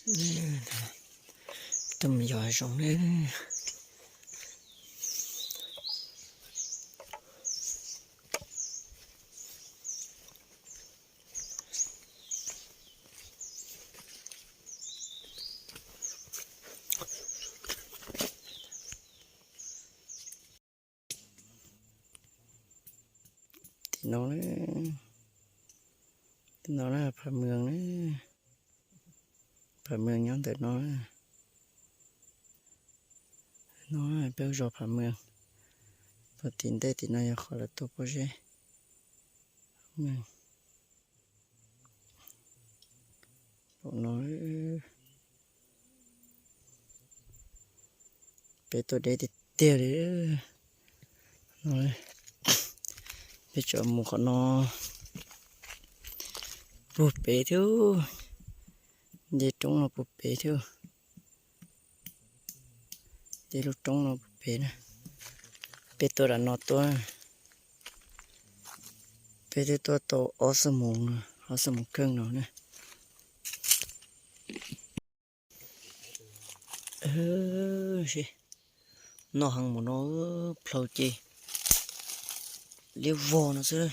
Tuaj mus yos hav zoov na. Tim no, tim no na, Pham Mws na. Pham Mws nyob ntawm no. No peb lub zos Pham Mws. Pog tim ntej tim no yog qhov lawv tua pob zeb. Pom no, peb tuaj deb tiag tiag li. No, peb tseem mus qhov no puag pem thiab. Nce roob no puag pem thiab. Nce lub roob no puag pem na. Peb tuaj nram no tuaj. Peb twb tuaj tau ob xuab moos, ob xuab moos kheej no na. Noj heev mus no, plhaub ces liab vog no xwb.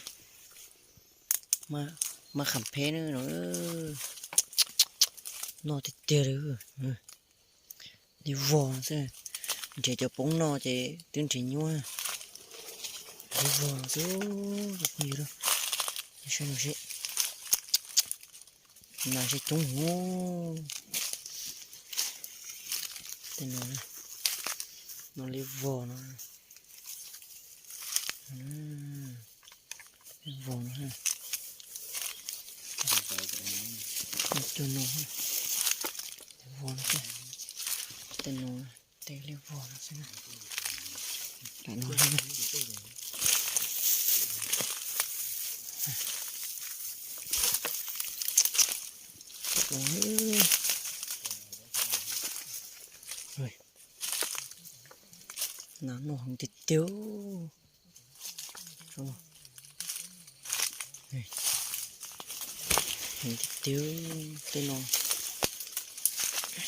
Maj qham pheb na no, noj tiag tiag li. Liab vog no xwb, nrhiav cov poob no ces twb nrhiav nyuaj. Liab vog no xwb, phooj ywg, saib no seb. Nas seb coob huv. Tej no, no liab vog no. Liab vog no. Cua no, liab vog no. Tej no, tej liab vog no xwb na. Tam no. Nas noj heev tiag tiag. Heev tiag tiag tej no.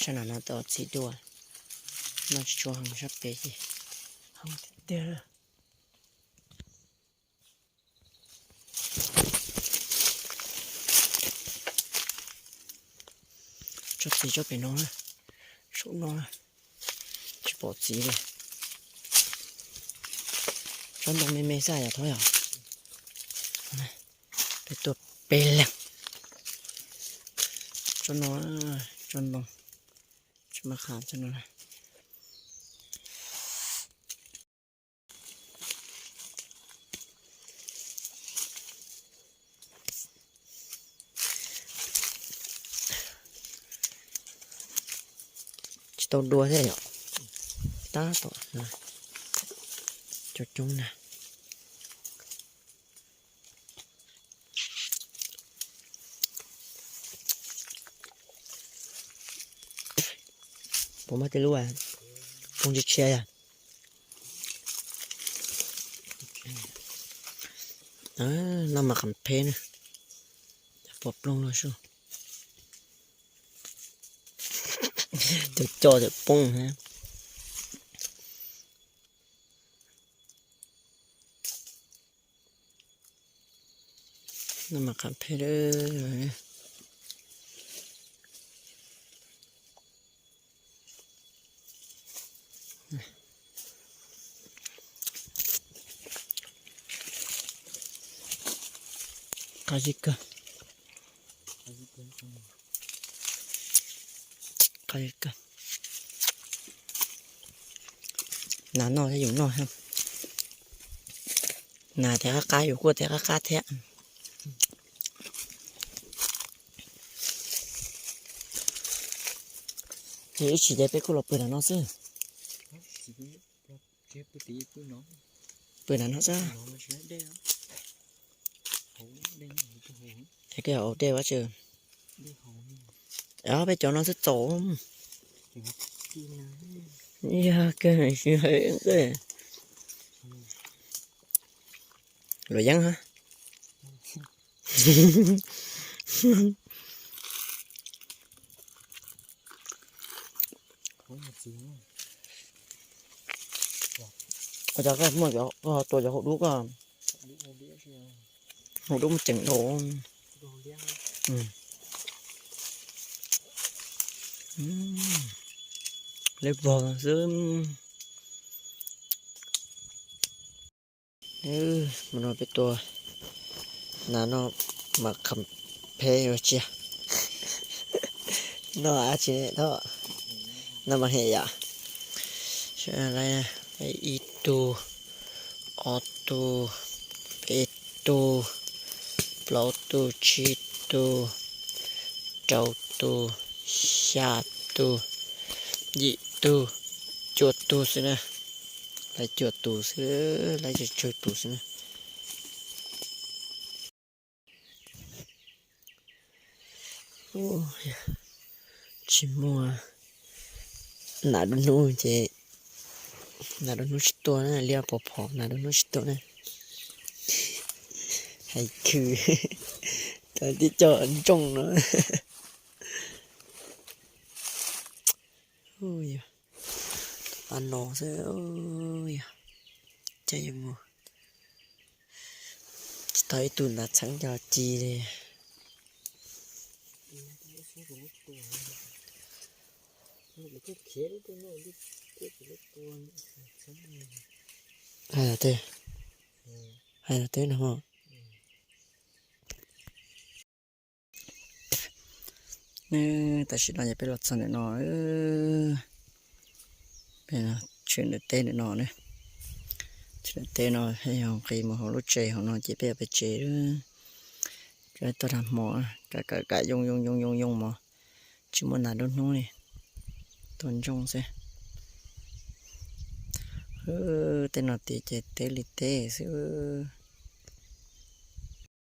Sab nam no tau txiv dua, noj tsis tshua heev, sab pem ces heev tiag tiag. Tsob txiv tsob pem no, saum no, tsis pom txiv li. Tsob ntoo me me xwb yom, thov yom. Peb tuaj peb leeg. Tsob no, tsob ntoo, tsis maj qha tsob no na. Tsis tau dua thiab yom. Tab tom coob coob na. Puas muaj tej lub poob tshiab tshiab yog? Noj mas qham pheb na, pom ploog los sub. Cov co cov poob na. Noj mas qham pheb. Qab zib kawg. Qab zib kawg. Nas noj thiab yus noj thiab. Nas tias qab qab yus kuj tias qab qab thiab. Ces ib chim ces peb kuj los pw nram no xwb. Pw nram no xwb. Es koj hauv dej ua tsi? Ob peb cov no xwb txaus. Yog kawg, luam yeeb hab. Ua cas koj muaj, koj tua cov hauv dub koj, hauv dub muaj ceem dhau. Lawv vog xwb. Mus no peb tua nas no mas kham phem ua tsiaj. No ab tsi thoj, no mas hem yam. Ib tug, ob tug, peb tug, plaub tug, tsib tug, rau tug, xya tug, yim tug, cuaj tug xwb na. Lawv cuaj tus xwb, lawv tsawg tsawg tus xwb na. Tsis muaj nas dub hnub ces, nas dub hnub tsis tuaj na, liab pov phom nas dub hnub tsis tuaj na. Hais khwv, tib co ntsoog no. Ua no xwb, yog coj yuav mus, tsis tau ib tug ntav txheeb coj ci li. Hais los twb, hais los twb no. Tam sim no ces peb los txog ntawm no, peb tshwm ntawm teb ntawm no na. Tshwm ntawm teb no, yog nqis mus hauv lub tsev hauv no ces peb yuav pem tsev. Toj dag hmo, kam kam kam yoo yoo yoo yoo yoo mos, tsis muaj nas dub hnub li, tuaj ntsoog xwb. Tej no tid ces teb li teb xwb.